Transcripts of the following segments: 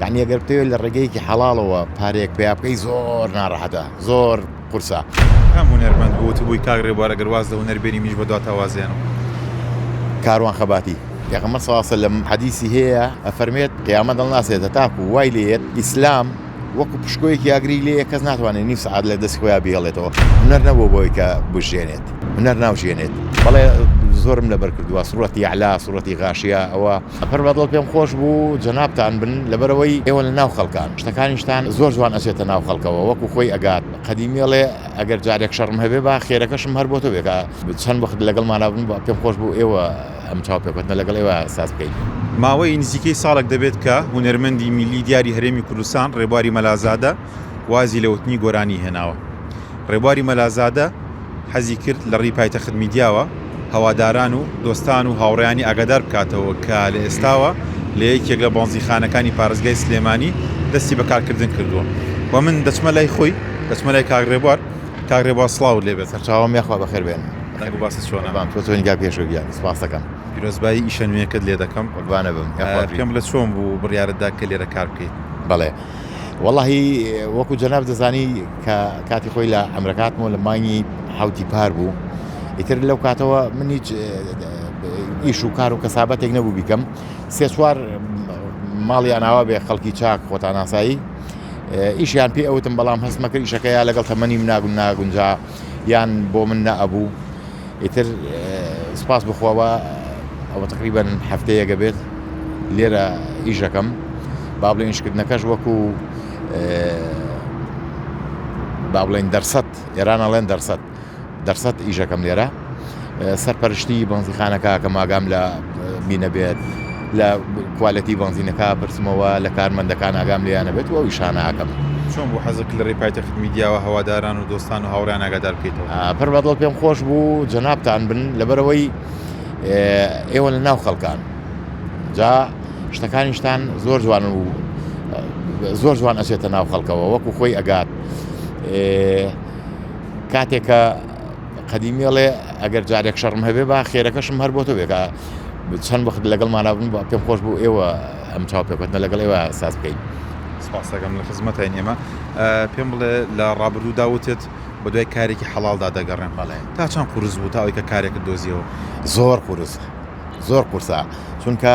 یعنی ئەگەر بتەوێت لە ڕێگەیەکی حەڵاڵەوە پارەیەک پیا بکەی زۆر ناڕەحەتە زۆر قورسە. کام هونەرمەند بوو وتبووی کاک ڕێبوار ئەگەر واز لە هونەر بێنی منیش بەدواتا وازێنم؟ کاروان خەباتی. پێغەمبەر صلی اللە علیە وسلم حەدیسی هەیە ئەفەرمێت قیامەت هەڵناسێت هەتاکو وای لێیەت ئیسلام وەکو پشکۆیەکی ئاگری لێیە کەس ناتوانێت نیو سەعات لە دەستی خۆیا بیهێڵێتەوە هونەر نەبووە بۆی کە بژێنێت هونەر ناوژێنێت بەڵێ زۆرم لەبەر کردووە سوڕەتی ئەعلا سوڕەتی غاشیە ئەوە پڕ بەدڵ پێم خۆش بوو جەنابتان بن لەبەرئەوەی ئێوە لە ناو خەڵکان شتەکانیشتان زۆر جوان ئەچێتە ناو خەڵکەوە وەکو خۆی ئەگات قەدیمی ئەڵێ ئەگەر جارێک شەڕم هەبێ با خێرەکەشم هەر بۆ تۆ بێ کە چەند وەخت لەگەڵمانا بن پێم خۆش بوو ئێوە ئەم چاوپێکەوتنە لەگەڵ ئێوە ساز بکەین. ماوەی نزیکەی ساڵێک دەبێت کە هونەرمەندی میللی دیاری هەرێمی کوردستان ڕێبواری مەلازادە وازی لە وتنی گۆرانی هێناوە. ڕێبواری مەلازادە حەزی کرد لە ڕێی پایتەخت میدیاوە هەواداران و دۆستان و هاوڕێیانی ئاگادار بکاتەوە کە لە ئێستاوە لە یەکێک لە بەنزینخانەکانی پارێزگای سلێمانی دەستی بە کارکردن کردووە و من دەچمە لای خۆی دەچمە لای کاک ڕێبوار کاک ڕێبوار سڵاوت لێ بێت. سەرچاوم یاخوا بەخێر بێن. دەنگ و باست چۆنە؟ بام تۆ چۆنی کاک پێشرەو گیان سپاست دەکەم. پیرۆزبایی ئیشە نوێیەکەت لێ دەکەم. قوربانە بم یاخوا پێم بڵێ چۆن بوو بڕیارت دا کە لێرە کار بکەیت؟ بەڵێ وەڵاهی وەکو جەناب دەزانی کە کاتی خۆی لە ئەمرەکاتمەوە لە مانگی حوتی پار بوو ئیتر لەو کاتەوە من هیچ ئیش و کار و کەسابەتێک نەبوو بیکەم سێ چوار ماڵیان ئاوا بێ خەڵکی چاک خۆتان ئاسایی ئیشیان پێ ئەوتم بەڵام هەستمە کرد ئیشەکە یا لەگەڵ تەمەنی من ناگون ناگونجا یان بۆ من نەئەبوو ئیتر سپاس بخواوە ئەوە تقریبا هەفتەیەکە بێت لێرە ئیشەکەم با بڵێن ئیشکردنەکەش وەکو با بڵێن دەرسەت ئێران ئەڵێن دەرسەت دەرسەت ئیشەکەم لێرە سەرپەرشتی بەنزیخانەکە کە ماگام لە مینە بێت لە کوالەتی بەنزینەکە پرسمەوە لە کارمەندەکان ئاگام لێیانە بێت و ئەو ئیشانە ئەکەم. چۆن بوو حەزت لە ڕێی پایتەخت میدیاوە هەواداران و دۆستان و هاوڕێیان ئاگادار بکەیتەوە؟ پڕ بەدڵ پێم خۆش بوو جەنابتان بن لەبەرئەوەی ئێوە لە ناو خەڵکان جا شتەکانیشتان زۆر جوان و زۆر جوان ئەچێتە ناو خەڵکەوە وەکو خۆی ئەگات کاتێک کە قەدیمی ئەڵێ ئەگەر جارێک شەڕم هەبێ با خێرەکەشم هەر بۆ تۆ بێ کە چەند وەخت لەگەڵمانا بن پێم خۆش بوو ئێوە ئەم چاوپێکەوتنە لەگەڵ ئێوە ساز بکەین. سپاس دەکەم لە خزمەتین ئێمە پێم بڵێ لە ڕابردوودا وتت بە دوای کارێکی حەڵاڵدا دەگەڕێم بەڵێ تا چەند قورس بوو تا ئەوەی کە کارێکت دۆزیەوە؟ زۆر قورس زۆر قورسە چونکە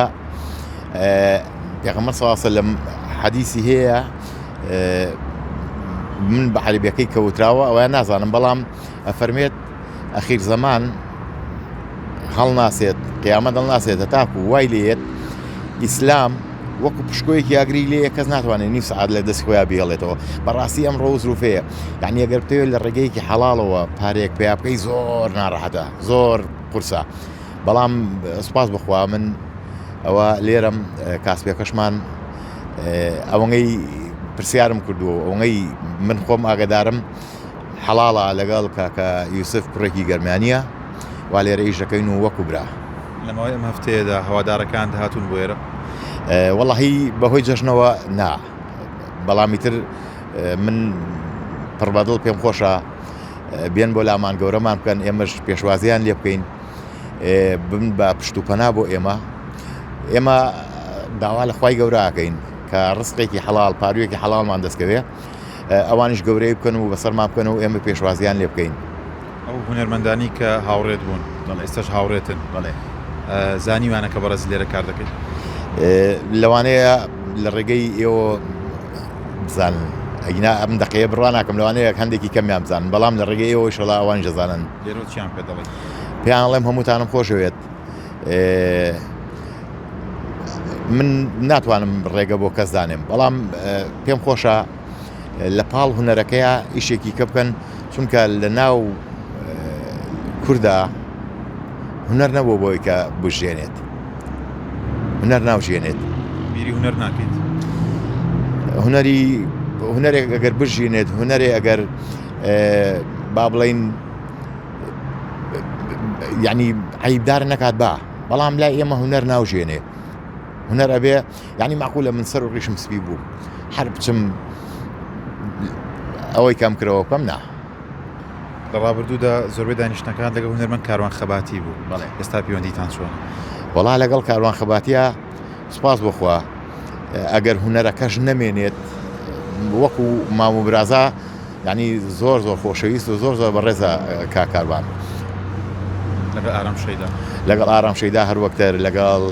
پێغەمبەر صلی الله علیه وسلم حەدیسی هەیە من بە عەربیەکەی کەوتراوە ئەویان نازانم بەڵام ئەفەرمێت ئەخیر زەمان هەڵناسێت قیامەت هەڵناسێت هەتاکو وای لێت ئیسلام وەکو پشکۆیەکی ئاگری لێ کەس ناتوانێت نیو سەعات لە دەست خۆیان بهێڵێتەوە بەڕاستی ئەم ڕۆ زروفەیە یعنی ئەگەر بتەوێت لە ڕێگەیەکی حەڵاڵەوە پارەیەک پیا بکەی زۆر ناڕەحەتە زۆر قورسە بەڵام سوپاس بخوا من ئەوە لێرەم کاسپەکەشمان ئەوەنەی پرسیارم کردووە ئەوەنەی من خۆم ئاگدارم حەڵاڵە لەگەڵ کاکە یوسف کوڕێکی گەرمیانیە وا لێرە ئیش دەکەین و وەکو برا. لە ماوەی ئەم هەفتەیەدا هەوادارەکانت هاتوون بۆ ئێرە؟ وەڵاهی بەهۆی جەژنەوە نا، بەڵام ئیتر من پڕ بەدڵ پێم خۆشە بێن بۆ لامان گەورەمان بکەن ئێمەش پێشوازیان لێ بکەین بن بە پشت و پەنا بۆ ئێمە ئێمە داوا لە خوای گەورە ئەکەین کە ڕزقێکی حەڵاڵ پارویەکی حەڵاڵمان دەستکەوێ ئەوانیش گەورەی بکەن و بەسەرمان بکەن و ئێمە پێشوازیان لێ بکەین. ئەو هونەرمەندانی کە هاوڕێت بوون ئێستاش هاوڕێتن بەڵێ زانیوانە کە بەڕێز لێرە کار دەکەیت؟ لەوانەیە لە ڕێگەی ئێوە بزانن ئەگینا ئەم دەقەیە بڕوا ناکەم لەوانەیە هەندێکی کەمیان بزانن بەڵام لە ڕێگەی ئێوەی شەڵا ئەوانیش دەزانن. لێرەوە چیان پێ دەڵێیت؟ پێیان ئەڵێم هەمووتانم خۆشەوێت. من ناتوانم ڕێگە بۆ کەس دانێم بەڵام پێم خۆشە لە پاڵ هونەرەکەیە ئیشێکی کە بکەن چونکە لە ناو کووردا هونەر نەبوو بۆی کە بژێنێت هونەر ناوژێنێت بیری هونەر ناکەیت هونەری هونەرێک ئەگەر بژینێت هونەرێ ئەگەر با بڵین یعنی عیبدار نەکات با بەڵام لای ئێمە هونەر ناوژێنێ هونەر ئەبێ یعنی معقولە من سەر و ڕیشم سپی بوو هەر بچم ئەوەی کەم کرەوە بکەم نا. لە ڕابردوودا زۆربەی دانیشتنەکان لەگەڵ هونەرمەند کاروان خەباتی بوو بەڵێ ئێستا پەیوەندیتان چۆنە؟ وەڵا لەگەڵ کاروان خەباتیە سوپاس بۆ خوا. ئەگەر هونەرەکەش نەمێنێت وەکو مام و برازا یعنی زۆر زۆر خۆشەویست و زۆر زۆر بەڕێزە کاک کاروان. لەگەڵ ئارام شەیدا. لەگەڵ ئارام شەیدا هەر وەکتر لەگەڵ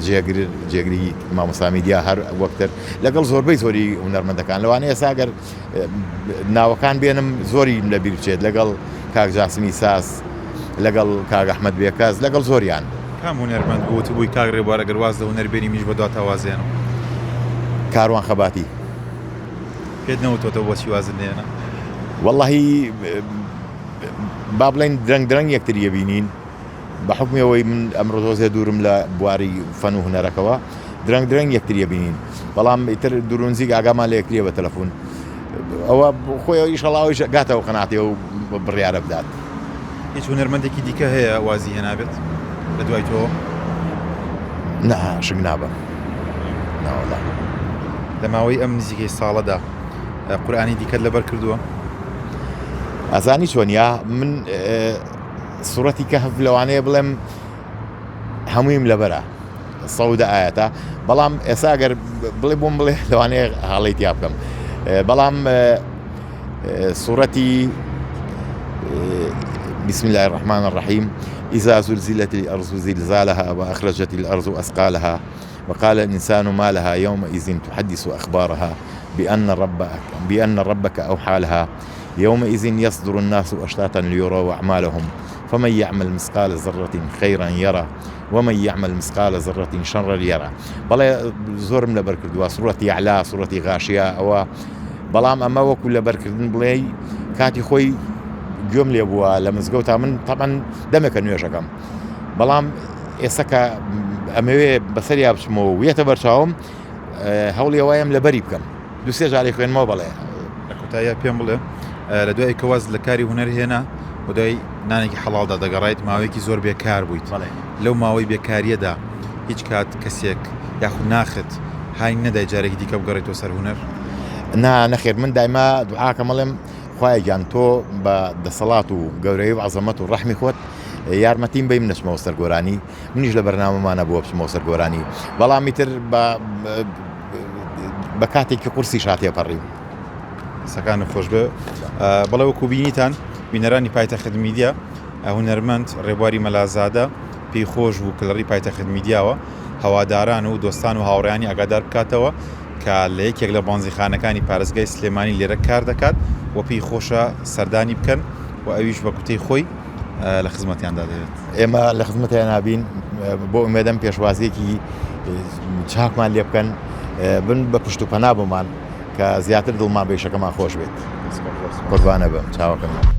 جێگر جێگری مامۆستا میدیا هەر وەکتر لەگەڵ زۆربەی زۆری هونەرمەندەکان لەوانەیە ئێستا گەر ناوەکان بێنم زۆری لە بیر بچێت لەگەڵ کاک جاسمی ساز لەگەڵ کاک ئەحمەد بێکەس لەگەڵ زۆریان. کام هونەرمەند بوو وتبووی کاک ڕێبوار ئەگەر واز لە هونەر بێنی منیش بەدواتا وازێنم؟ کاروان خەباتی. پێت نەوتۆتەوە بۆچی وازت لێنا؟ وەڵاهی با بڵێین درەنگ درەنگ یەکتری ئەبینین بە حوکمی ئەوەی من ئەمڕۆ تۆزێ دوورم لە بواری فەن و هونەرەکەوە درەنگ درەنگ یەکتری ئەبینین بەڵام ئیتر دوور و نزیک ئاگامان لە یەکتریە بە تەلەفون ئەوە خۆی ئیشەڵا ئەویش گاتەوە قەناعەتی ئەو بڕیارە بدات. هیچ هونەرمەندێکی دیکە هەیە وازی هێنابێت لە دوای تۆوە؟ نا شک نابەم ناوەڵا. لە ماوەی ئەم نزیکەی ساڵەدا قورئانی دیکەت لەبەر کردووە؟ ئەزانی چۆن یا من سوڕەتی کەهف لەوانەیە بڵێم هەموویم لەبەرە سەودە ئاەتە بەڵام ئێستا گەر بڵێ بۆم بڵێ لەوانەیە هاڵی تیا بکەم بەڵام سوڕەتی بسم الله الرحمن الرحيم إذا زلزلت الأرض زلزالها وأخرجت الأرض أثقالها وقال الإنسان ما لها يومئذ تحدث أخبارها بأن ربك بأن ربك أوحى لها يومئذ يصدر الناس أشتاتا ليروا أعمالهم فمن يعمل مثقال ذرة خيرا يره ومن يعمل مثقال ذرة شرا يره بەڵێ زۆرم لەبەر کردووە سوڕەتی ئەعلا سوڕەتی غاشیە ئەوە بەڵام ئەمە وەکو لەبەرکردن بڵێ کاتی خۆی گوێم لێ بووە لە مزگەوتا من تەبەن دەمێکە نوێژەکەم بەڵام ئێستا کە ئەمەوێ بەسەریا بچمەوە وێتە بەرچاوم هەوڵی ئەوەیەم لەبەری بکەم دوسێ جارێ خوێنمەوە بەڵێ. لە کۆتاییا پێم بڵێ لە دوای کە واز لە کاری هونەر هێنا و دوای نانێکی حەڵاڵدا دەگەڕایت ماوەیەکی زۆر بێکار بوویت لەو ماوەی بێکاریەدا هیچ کات کەسێک یاخود ناخت هانی نەدای جارێکی دیکە بگەڕێتەوە سەر هونەر؟ نا نەخێر من دایما دوعاکەم ئەڵێم خوایە گیان تۆ بە دەسەڵات و گەورەی و عەزەمەت و ڕەحمی خۆت یارمەتیم بەی من نەچمەوە سەر گۆرانی منیش لە بەرنامەمانە بووە بچمەوە سەر گۆرانی بەڵام ئیتر بە بە کاتێکی قورسیش هاتێپەڕیم. قسەکانت خۆش بێ. بەڵێ وەکو بینیتان بینەرانی پایتەخت میدیا هونەرمەند ڕێبواری مەلازادە پێی خۆش بوو کە لە ڕێی پایتەخت میدیاوە هەواداران و دۆستان و هاوڕێیانی ئاگادار بکاتەوە کە لە یەکێک لە بانزیخانەکانی پارێزگای سلێمانی لێرە کار دەکات و پێی خۆشە سەردانی بکەن و ئەویش بە گوتەی خۆی لە خزمەتیاندا دەبێت. ئێمە لە خزمەتیان نابین بۆ ئومێدەم پێشوازیەکی چاکمان لێ بکەن بن بە پشت و پەنا بۆمان کە زیاتر دڵمان بە ئیشەکەمان خۆش بێت. قوربانە بم چاوەکەم.